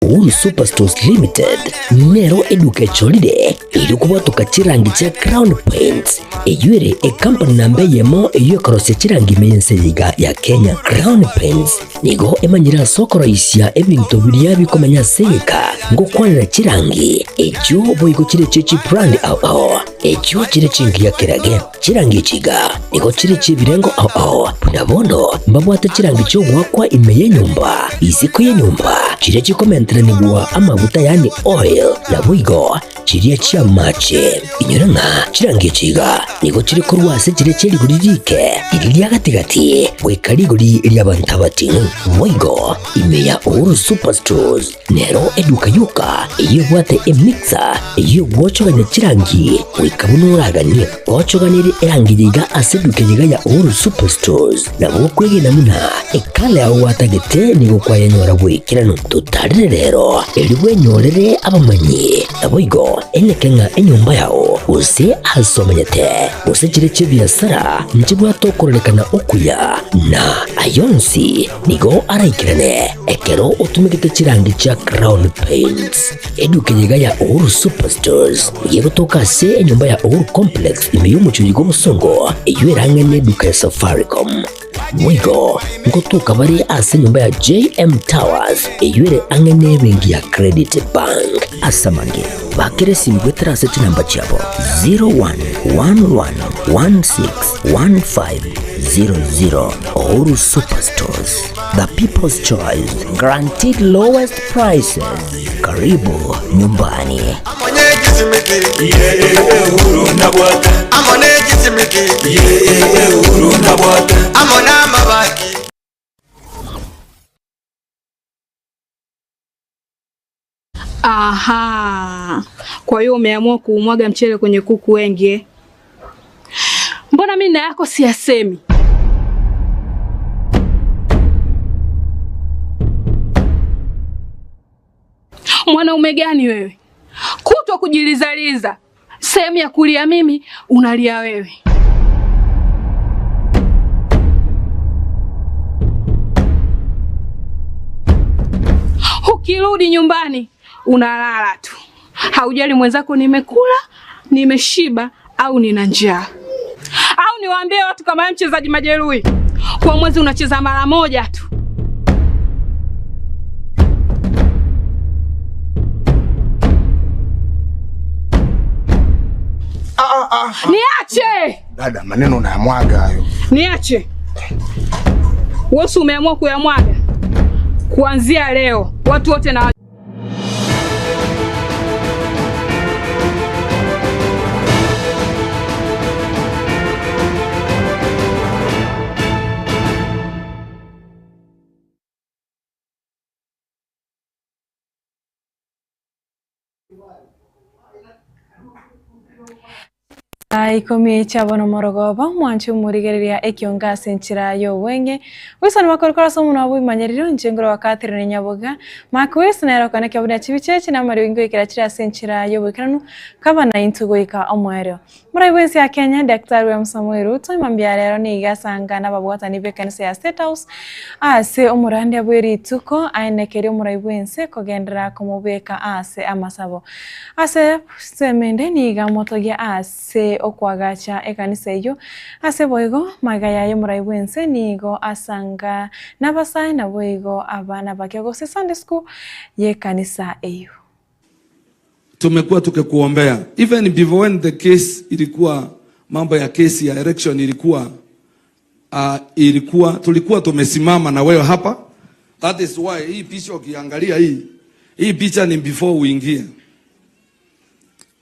Uhuru Superstores Limited nero eduka echorire eri kobwatoka chirangi chia Crown Paints eywo ere ecompany namba eyemo eywo ekorosia chirangi ime y'ense iga ya Kenya. Crown Paints nigo emanyire ase okoroisia ebinto biria bikomenya ase egeka ngokwanera chirangi echio boigo chire chie chibrand ao ao echio chire chingiya kerage chirangi echi iga nigo chire chiebirengo ao ao buna bono mbabwate chirangi chiogwakwa ime y'enyomba isiko y'enyomba chiria chikomenteranigwa amaguta yani oil naboigo chiria chiamache inyora ng'a chirangi echi iga nigo chire korwa ase chire chierigori rike riri ria gatigati goika rigori ria abanto abating'u boigo ime ya Uhuru Superstores nero eduka yoka eywo ebwate emixer eywo egwochogania chirangi goika buna oraganie gochoganere erangi iga ase eduka iga ya Uhuru Superstores nabo okwegena buna ekala yago gwatagete nigo kwayenyora bwekirano totarire rero eri bwenyorere abamanyi naboigo eneke ng'a enyomba yao gose ase omanyete gose chire chiebiasara nchibwate okororekana okuya na ayonsi nigo araikirane ekero otumegete chirangi chia Crown Paints eduka iga ya Uhuru Superstores yegotoka ase enyomba ya Uhuru Complex ime y'omochori gwa obosongo eywo erang'ene eduka ya Safaricom boigo ngotoka bare ase enyomba ya JM Towers eywo ere ang'e na ebenki ya Credit Bank ase amange bakere esimu goetera ase chinamba chiabo 0111161500. Uhuru Superstores, the people's choice, guaranteed lowest prices. Karibu nyumbani. Aha. Kwa hiyo umeamua kuumwaga mchele kwenye kuku wengi eh? Mbona mimi na yako siyasemi? Mwanaume gani wewe? Kutwa kujilizaliza. Sehemu ya kulia mimi unalia wewe. Ukirudi nyumbani unalala tu. Haujali mwenzako nimekula, nimeshiba au nina njaa. Au niwaambie watu kama wewe mchezaji majeruhi, kwa mwezi unacheza mara moja tu. Niache! Dada, maneno unayamwaga hayo. Niache. Wewe umeamua kuyamwaga. Kuanzia leo watu wote na Ikumi chabono morogoba mwanchi umurigereria ekionga ase enchera ya obwenge wisoni bakorokora ase omonwa bwimanyerire onchengoro wa Catherine Nyaboga Mark Wilson nero kaneke buna chibichechi na mariwingo ikera chira ase enchera ya obwekeranu kaba na intu goika omwereo murai bwensi ya Kenya Daktari William Samoei Ruto imambia rero niga asanga n'ababwatani b'ekanisa ya State House ase omorandia bw'erituko aenekeria omorai bwense kogendera komobeka ase amasabo ase semende niga motogia ase okwagacha ekanisa eyo ase boigo magaya y'omorai bwense nigo asanga n'abasae naboigo abana bake gose Sunday school y'ekanisa eyo. Tumekuwa tukikuombea even before when the case ilikuwa mambo ya kesi ya election ilikuwa tulikuwa tumesimama na wewe hapa. That is why hii picha ukiangalia hii picha ni before uingie.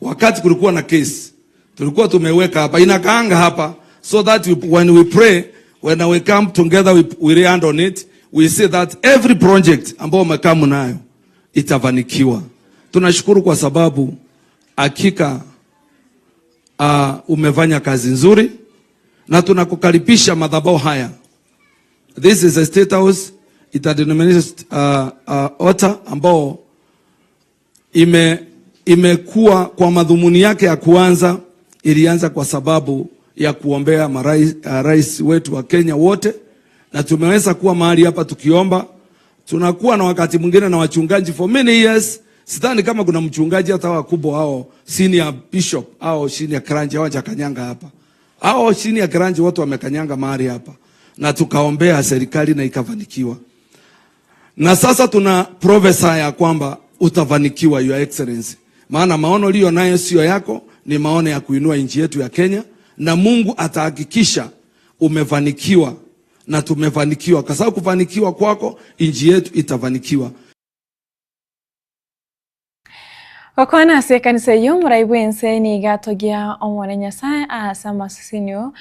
Wakati kulikuwa na case tulikuwa tumeweka hapa, inakaanga hapa so that when we pray, when we come together, we lay hand on it, we say that every project ambayo umekamu nayo itafanikiwa. Tunashukuru kwa sababu hakika umefanya kazi nzuri na tunakukaribisha madhabahu haya. This is a State House interdenominational altar ambao imekuwa kwa madhumuni yake ya kuanza, ilianza kwa sababu ya kuombea rais wetu wa Kenya wote, na tumeweza kuwa mahali hapa tukiomba. Tunakuwa na wakati mwingine na wachungaji for many years. Sidhani kama kuna mchungaji hata wakubwa hao senior bishop au senior clergy hawajakanyanga hapa. Hao senior clergy wote wamekanyanga mahali hapa. Na tukaombea serikali na ikafanikiwa. Na sasa tuna prophesy ya kwamba utafanikiwa, Your Excellency. Maana maono uliyo nayo sio yako, ni maono ya kuinua nchi yetu ya Kenya, na Mungu atahakikisha umefanikiwa na tumefanikiwa, kwa sababu kufanikiwa kwako nchi yetu itafanikiwa. Okwana ase ekanisa eyio omorai bwa ense niga atogia omone Nyasaye ase amasesenio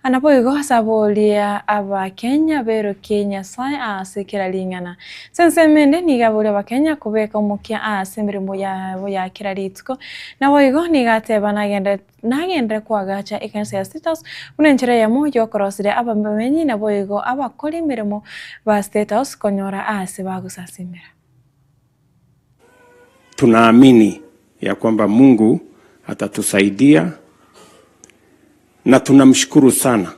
anaboigo ase aboria abakenya berokie Nyasaye ase kera ring'ana. Ase ensemo ende niga aboria abakenya kobeka omokia ase emirimo yabo ya kera rituko naboigo niga ateba nagende nagendere kwagacha ekanisa ya State House buna enchera eyemo yokorosire abamenyi naboigo abakora emirimo ba State House konyora ase bagosasimera. Tunaamini ya kwamba Mungu atatusaidia na tunamshukuru sana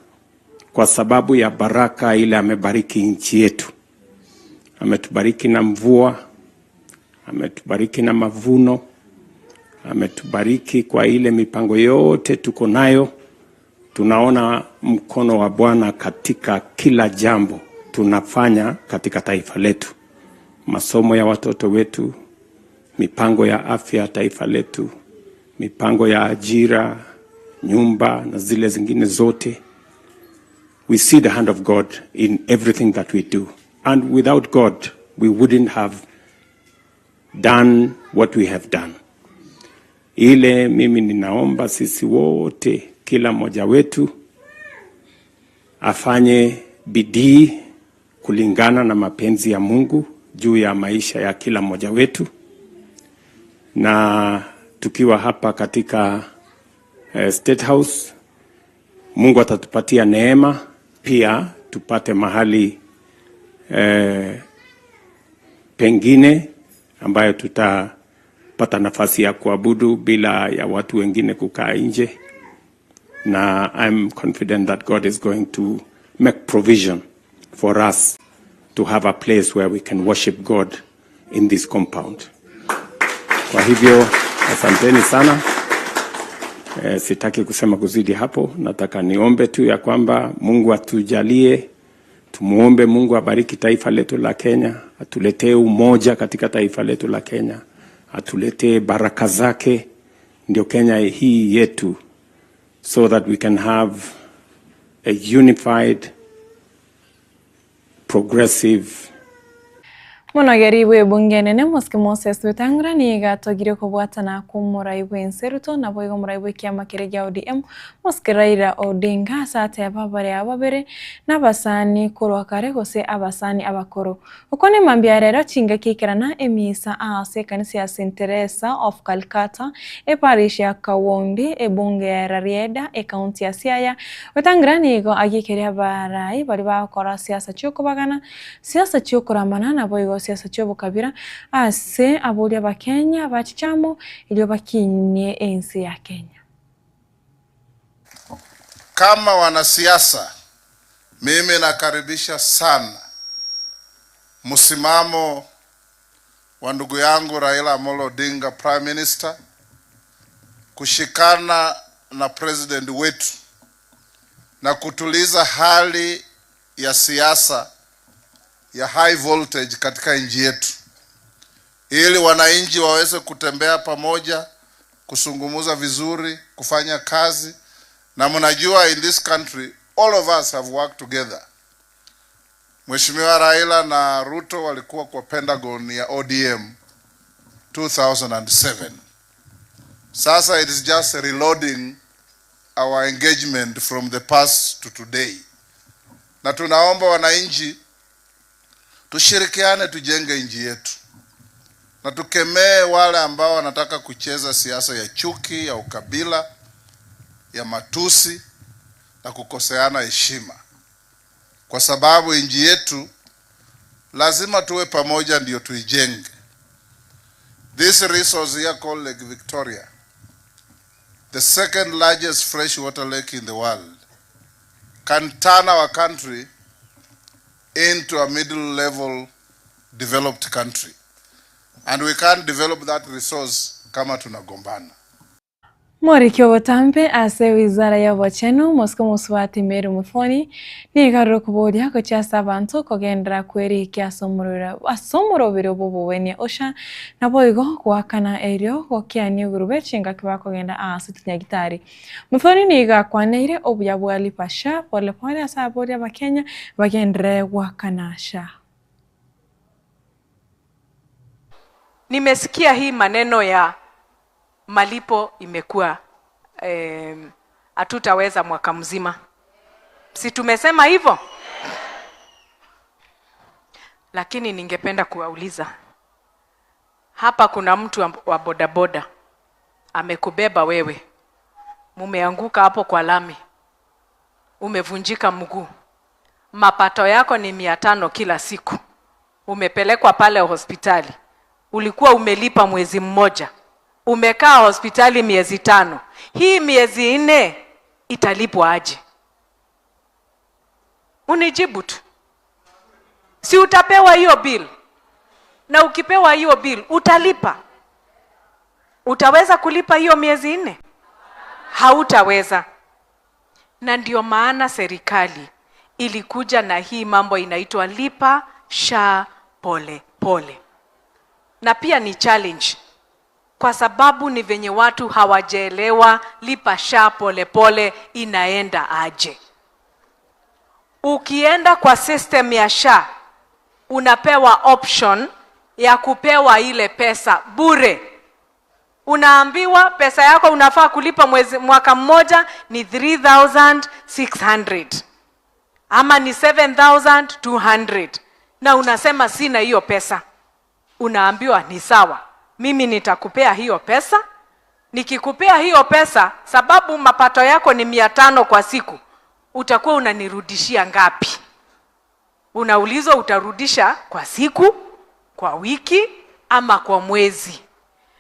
kwa sababu ya baraka ile amebariki nchi yetu. Ametubariki na mvua, ametubariki na mavuno, ametubariki kwa ile mipango yote tuko nayo. Tunaona mkono wa Bwana katika kila jambo tunafanya katika taifa letu. Masomo ya watoto wetu, mipango ya afya taifa letu, mipango ya ajira, nyumba na zile zingine zote. We see the hand of God in everything that we do. And without God, we wouldn't have done what we have done. Ile mimi ninaomba sisi wote, kila mmoja wetu afanye bidii kulingana na mapenzi ya Mungu juu ya maisha ya kila mmoja wetu. Na tukiwa hapa katika State House, Mungu atatupatia neema pia tupate mahali pengine ambayo tutapata nafasi ya kuabudu bila ya watu wengine kukaa nje. Na I'm confident that God is going to make provision for us to have a place where we can worship God in this compound. Kwa hivyo asanteni sana. Sitaki kusema kuzidi hapo, nataka niombe tu ya kwamba Mungu atujalie, tumuombe Mungu abariki taifa letu la Kenya, atuletee umoja katika taifa letu la Kenya, atuletee baraka zake, ndio Kenya hii yetu, so that we can have a unified, progressive Monogeri bwa ebunge enene Mosike Moses Wetang'ula niga atogire kobwatana kwa omorai bwa ense Ruto naboigo omorai bwa ekiama keria gia ODM Mosike Raila Odinga ase ateba baria babere na abasani korwa kare gose abasani abakoro. Oko nemambia rero chingaki ekerana emisa ase ekanisa ya St. Teresa of Calcutta eparish ya Kawondi ebunge ya Rarieda ekaunti ya Siaya. Wetang'ula nigo agikeria abarai bari bagokora siasa chiokobagana siasa chiokoramana naboigo siasa chiobokabira ase aboria abakenya bachichamo ilio bakinie ensi ya Kenya. Kama wanasiasa, mimi nakaribisha sana msimamo wa ndugu yangu Raila Amolo Odinga, Prime Minister, kushikana na president wetu na kutuliza hali ya siasa ya high voltage katika nchi yetu, ili wananchi waweze kutembea pamoja, kusungumuza vizuri, kufanya kazi. Na mnajua in this country all of us have worked together. Mheshimiwa Raila na Ruto walikuwa kwa Pentagon ya ODM 2007. Sasa it is just reloading our engagement from the past to today. Na tunaomba wananchi tushirikiane, tujenge nchi yetu, na tukemee wale ambao wanataka kucheza siasa ya chuki, ya ukabila, ya matusi na kukoseana heshima, kwa sababu nchi yetu lazima tuwe pamoja ndio tuijenge. This resource here called Lake Victoria, the second largest freshwater lake in the world, can turn our country into a middle level developed country and we can't develop that resource kama tunagombana. Mwarikio botambe ase wizara ya bochenu Moscow muswati Meru Muthoni nigaruro kuboria gochasa abantu kogendera kwerikia asomorobiro bobuwenia osha naboigo gwakana erio gokiania igurube chingaki bakogenda ase tinyagitari. Muthoni niga kwaneire obuya bwa lipa SHA polepole ase aboria bakenya bagendere gwakana SHA. Nimesikia hii maneno ya malipo imekuwa hatutaweza mwaka mzima. Si tumesema hivyo? Lakini ningependa kuwauliza. Hapa kuna mtu wa bodaboda amekubeba wewe. Mumeanguka hapo kwa lami. Umevunjika mguu. Mapato yako ni 500 kila siku. Umepelekwa pale hospitali. Ulikuwa umelipa mwezi mmoja. Umekaa hospitali miezi 5. Hii miezi 4 italipwa aje? Unijibu tu. Si utapewa hiyo bill? Na ukipewa hiyo bill utalipa? Utaweza kulipa hiyo miezi 4? Hautaweza. Na ndio maana serikali ilikuja na hii mambo inaitwa lipa SHA pole pole. Na pia ni challenge. Kwa sababu ni venye watu hawajaelewa lipa SHA pole pole inaenda aje. Ukienda kwa system ya SHA unapewa option ya kupewa ile pesa bure. Unaambiwa pesa yako unafaa kulipa mwaka mmoja ni 3,600 ama ni 7,200, na unasema sina hiyo pesa. Unaambiwa ni sawa, mimi nitakupea hiyo pesa. Nikikupea hiyo pesa, sababu mapato yako ni 500 kwa siku, utakuwa unanirudishia ngapi? Unaulizwa utarudisha kwa siku, kwa wiki ama kwa mwezi.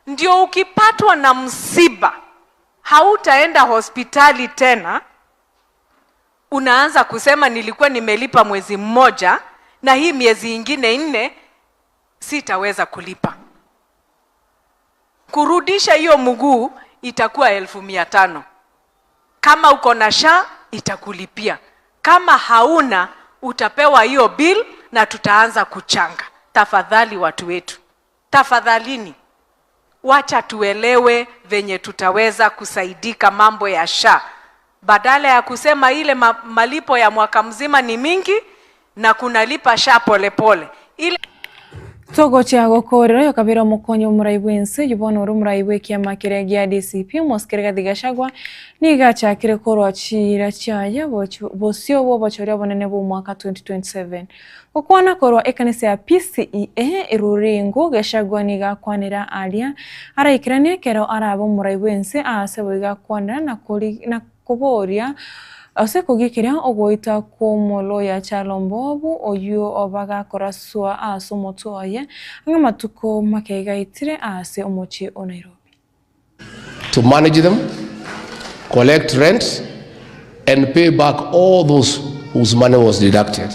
Ndio ukipatwa na msiba hautaenda hospitali tena. Unaanza kusema nilikuwa nimelipa mwezi mmoja na hii miezi ingine 4 sitaweza kulipa. Kurudisha hiyo mguu itakuwa 1,500. Kama uko na SHA itakulipia. Kama hauna utapewa hiyo bill na tutaanza kuchanga. Tafadhali watu wetu, tafadhalini, wacha tuelewe venye tutaweza kusaidika mambo ya SHA. Badala ya kusema ile malipo ya mwaka mzima ni mingi na kunalipa SHA polepole. Ile Togo cha gokorero yokabira omokonyi omorai bwense yubona ori omorai bwa ekiama keria gia DCP Moscow Rigathi Gachagua nigo achakire korwa chira chiaye bosio bwa obochori obonene bwa omwaka 2027. Gokwana korwa ekanisa ya PCEA erurengo Gachagua nigo akwanera aria araikirania ekero arabe omorai bwense ase boigo akwanera na koboria ase kogikiria ogoita kw'omoloya Charles oyu obagakoraswa ase omotwe oye ng'amatuko makegaitire ase omochi o Nairobi. To manage them, collect rent and pay back all those whose money was deducted.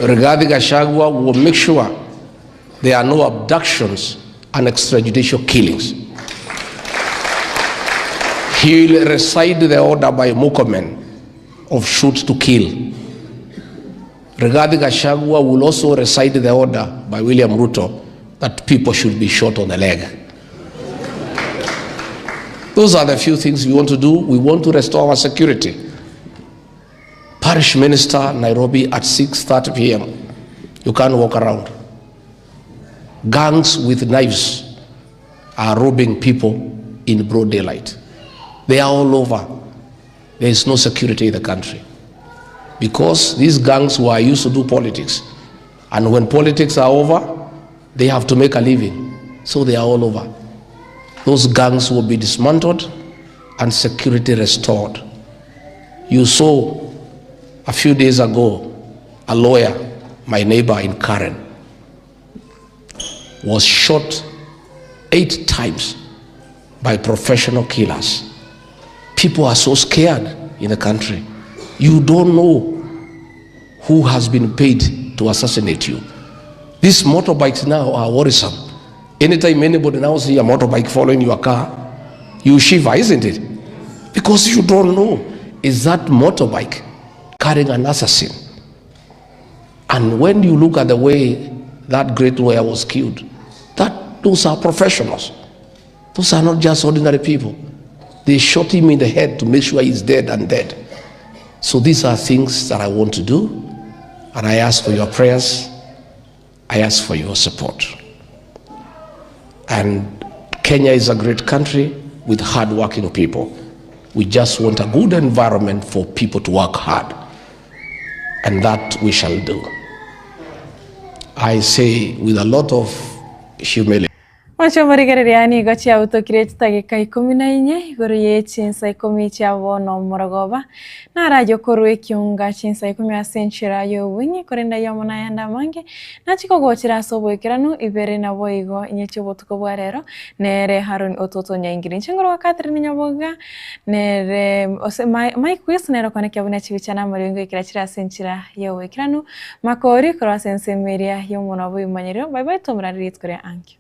Rigathi Gachagua will make sure there are no abductions and extrajudicial killings. He will recite the order by Murkomen of shoot to kill. Rigathi Gachagua will also recite the order by William Ruto that people should be shot on the leg. Those are the few things we want to do. We want to restore our security. Parish Minister, Nairobi at 6:30 p.m. You can't walk around. Gangs with knives are robbing people in broad daylight. They are all over. There is no security in the country. Because these gangs were used to do politics. And when politics are over, they have to make a living. So they are all over. Those gangs will be dismantled and security restored. You saw a few days ago, a lawyer, my neighbor in Karen, was shot 8 times by professional killers. People are so scared in the country. You don't know who has been paid to assassinate you. These motorbikes now are worrisome. Anytime anybody now see a motorbike following your car, you shiver, isn't it? Because you don't know, is that motorbike carrying an assassin? And when you look at the way that great lawyer was killed, those are professionals. Those are not just ordinary people. They shot him in the head to make sure he's dead and dead. So these are things that I want to do, and I ask for your prayers. I ask for your support. And Kenya is a great country with hardworking people. We just want a good environment for people to work hard. And that we shall do. I say with a lot of humility. Mwacho marigereria nigo chiabutokire chitageka 14 igoro ye chinsa 10 chiabono morogoba narayo korwa ekiunga chinsa 10 ase enchera y'obweng'e korenda yomo nayanda mange nachikogochera ase oboikeranu ibere nabo igo inye chiobotuko bwa rero nere Haron Ototo Nyaingiri nchengoro wa Catherine Nyaboga nere ose Mike Wis nero kone kiabuna chibichana maringo ikira chira ase enchera y'oboikeranu makori korwa ase ensemeria y'omono bw'imanyerero. Bye bye, tomurariri tukore ankyo.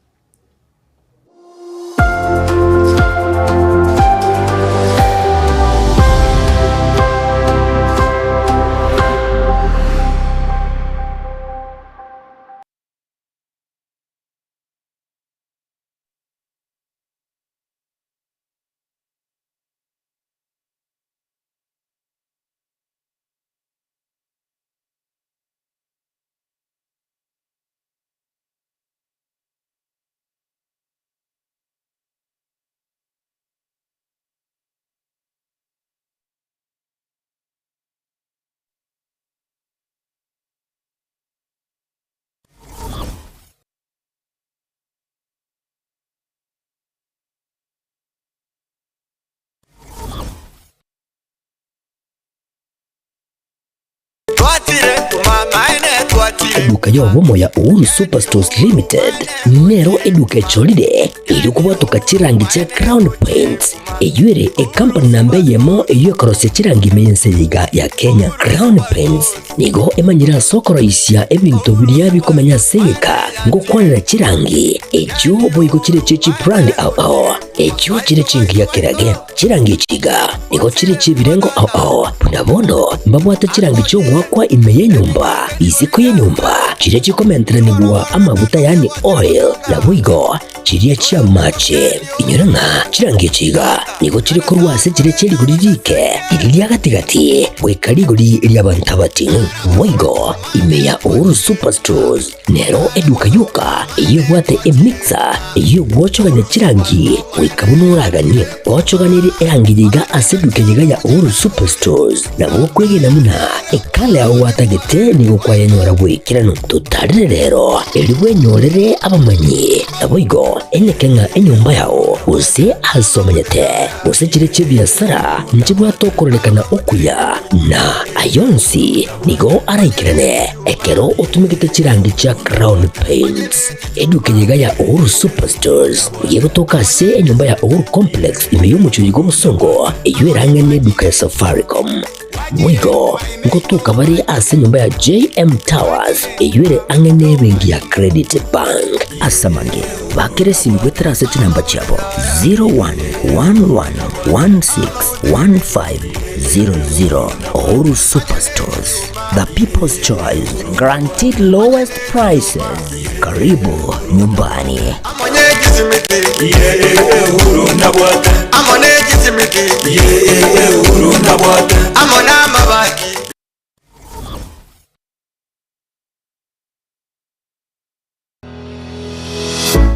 Eduka y'obumo ya Uhuru Superstores Limited nero eduka echolire irikubwatuka chirangi cha Crown Paints eyuere ekampani namba yemo eyekorosia chirangi menseyiga ya Kenya. Crown Paints nigo emanyira sokoroisia ebintu biria bikomenya seyeka ngokwanira chirangi echo boigo chire chichi brand au au echo chire chingi ya kirage chirangi chiga nigo chire chibirengo au au punabono mbabwata chirangi chogwakwa imeye nyumba isiko ye nyumba chire chikomenteranigwa amabuta yani oil na bwigo chiria chia mache inyoranga chirangi chiga nigo chiri korwase chire chiriguri rike iriria gatigati bwekariguri ryabantu abatingu bwigo imeya Uhuru Superstores nero eduka yuka iyo bwate emixer iyo gwochoganya chirangi wikabunuraganie gwochoganire erangi yiga ase eduka yiga ya Uhuru Superstores nabo kwegena muna ekale aho watagete nigo kwayenyora bwikirano tutarire rero eribwenyorere abamanyi naboigo enekenga enyumba yao use asomenyete use chire chebiasara nchibwatokorerekana okuya na ayonsi nigo araikirane ekero otumigete chirangi cha Crown Paints eduka yiga ya Uhuru Superstores yegotoka se enyumba ya Uhuru Complex imeyumuchuyigo musongo eyo eduka ya Safaricom mwigo ngotoka bari ase nyumba ya JM Towers eyuere angene bengi ya Credit Bank asamange bakere simbwetra ase chinamba chabo 0111161500. Uhuru Superstores, the people's choice, guaranteed lowest prices. Karibu nyumbani.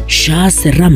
Shah Ceramic.